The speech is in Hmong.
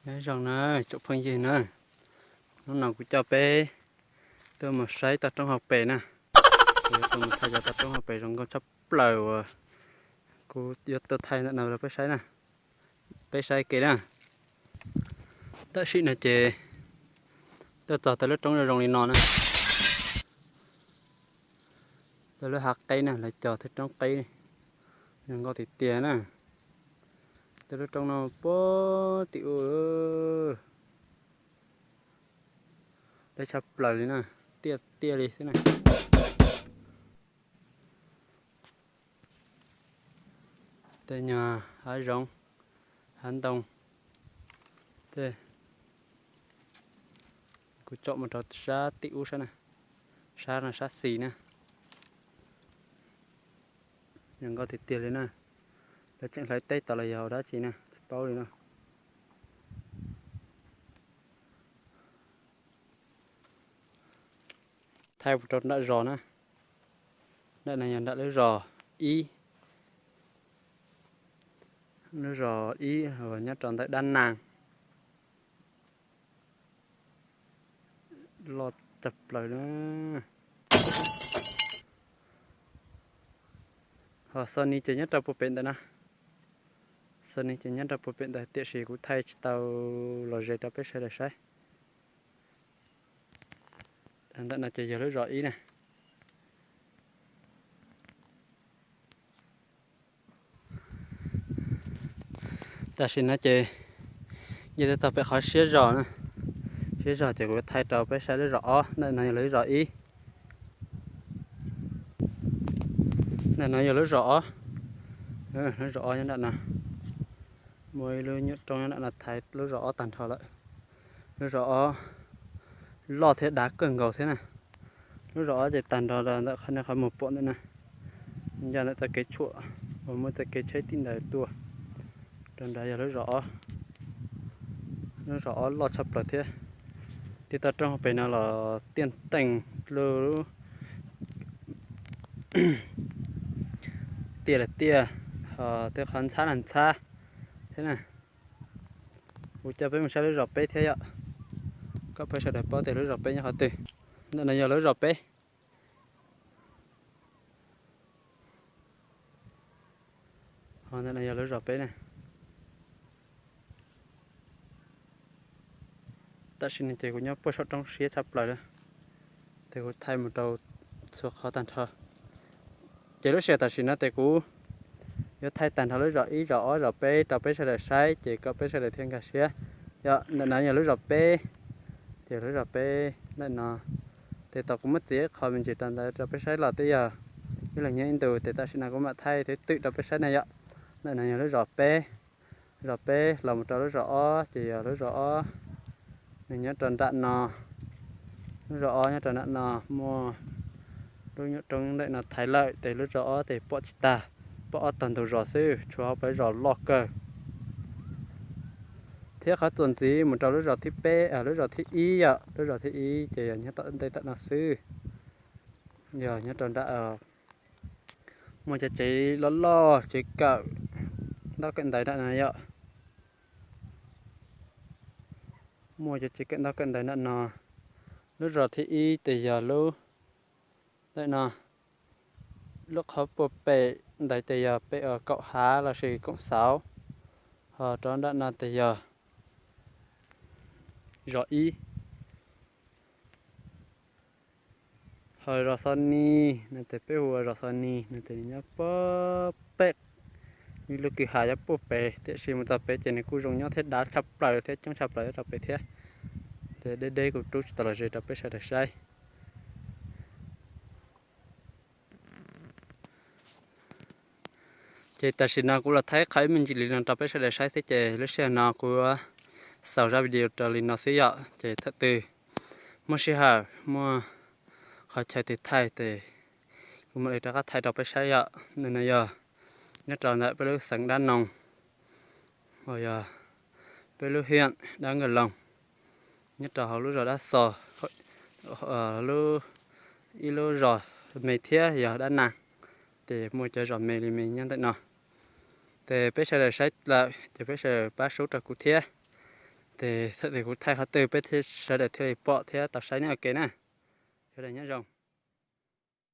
Nyob zoo na, tsoom phooj ywg na, hnub no kuv coj peb tuaj mus saib toj roob hauv pes na. Kuv yuav tuaj mus thaij cov toj roob hauv pes zoo nkauj tshaj plaws uas kuv yuav tuaj thaij ntawm no rau peb saib na. Peb saib ke na. Tam sim no ces tuaj txog tau lub roob zoo zoo li no na. Tau lub hav qeb na, lawv cog thawj roob qeb, zoo nkauj tiag tiag na. Tau lub roob no puag tim ub, deb tshaj plaws li na, tiaj tiaj li xwb na. Tej nyuag hav zoov, hav ntoo, tej, kuv tsom mus rau sab tim ub sab na, sab no sab xis na. Zoo nkauj tiag tiag li na. Lawv tseem hlawv teb tod los yog ua dab tsi na tsis paub li na. Thaij mus rau nram zos na. Nram no yog nram lub zos ib, lub zos ib uas nyob rau ntawm dab naag. Loj tshaj plaws na. Ho Sony ces nyob rau puag pem ntawd na. Sony ces nyob rau puag pem ntawd tiam sis kuv thaij tsis tau los ze rau peb sawv daws saib. Ntawm no ces yog lub zos ib na. Tam sim no ces nce twb txog pem qhov siab zos na. Siab zos ces kuv thaij rau peb saib lub zos ob, ntawm no yog lub zos ib. Ntawm no yog lub zos ob. Lub zos ob nyob nram no. Muaj ib lub nyuam roob nyob nram no thaiv lub zos ob tag nrho lawm. Lub zos ob loj thiab dav kawg nkaus thiab na. Lub zos ob ces tag nrho ntawm qhov no qhov muag pom ntawm na, ncaj ntawm txoj kev tshuam uas muaj txoj kev tsheb tim ntawd tuaj rau nrad yog lub zos ob. Lub zos ob loj tshaj plaws thiab. Tej toj roob hauv pes no los tiaj teej lub tiaj los tiaj, ho tej qhov ntxhab los ntxhab thiab na. Kuv coj peb mus saib lub zos peb thiab yom, kom peb sawv daws paub tias lub zos peb nyob qhov twg. Ntawm no yog lub zos peb. Ho ntawm no yog lub zos peb na. Tam sim no ces kuv nyob puag saum roob siab tshaj plaws lawm, ces kuv thaij mus rau txhua qhov tag nrho. Ces lub sij hawm tam sim no ces kuv yuav thaij tag nrho lub zos ib, zos ob, zos peb rau peb sawv daws saib, ces kom peb sawv daws thiaj nkag siab. Yog ntawm no yog lub zos peb, ces lub zos peb ntawm no. Ces tau kuv muab txiav ib qho me ntsis rau ntawd rau peb saib los twb yog ib leeg nyob ib ntus, ces tam sim no kuv mam thaij twb twm rau peb saib na yom. Ntawm no yog lub zos peb, zos peb los mus rau lub zos ob ces yog lub zos ob, nws nyob rau nram no. Lub zos ob nyob rau nram no, muaj lub nyuam roob ntawm no thaiv lawm, ces lub zos ob ces pom tsis tag, pom ob tog ntug zos xwb, tshuav hauv peb zos loj kawg. Thiab qhov txuas ntxiv mus rau lub zos thib peb, lub zos thib ib yom, lub zos thib ib ces yog nyob tom ntej tom no xwb. Yog nyob rau nram, muaj cov tsev loj loj, tsev kawm ntaub kawm ntawv nram no yom. Muaj cov tsev kawm ntaub kawm ntawv nram no. Lub zos thib ib ces yog lub ntawm no. Lub qhov puag pem ntawd ces yog pem kaum hav lossis koom xauv, ho rov nram no ces yog zos ib. Ho zos Xos Nis no ces peb hu ua zos Xos Nis no ces nws nyob puag pem ib lub kwj ha nyob puag pem, tiam sis mus txog pem ces nws kuj zoo nyob thiab dav tshaj plaws thiab coob tshaj plaws rau pem thiab. Ces deb deb kuv rub tsis tau los ze rau peb sawv daws saib. Ces tam sim no kuv los thaij qhov ib me ntsis li no rau peb sawv daws saib xwb, ces lub sij hawm no kuv xaus zaj video rau li no xwb yom. Ces thaum twg muaj sij hawm muaj qhov chaw twg thaij ces kuv mam li rov qab thaij rau peb saib yom. Ntawm no yog nyob rau ntawm peb lub xeev Dab Noog, uas yog peb lub hiam Dab Nkawg Loog, nyob rau hauv lub zos Dab Xos, lub, ib lub zos me thiab yog Dab Nag, ces muaj cov zos me li me nyob ntawm no. Ces peb sawv daws saib lawm ces peb sawv daws pab sub rau kuv thiab. Ces thaum kuv thaij qhov twg peb thiaj sawv daws thiaj li pom thiab tau saib ne. Ok na, sawv daws nyob zoo.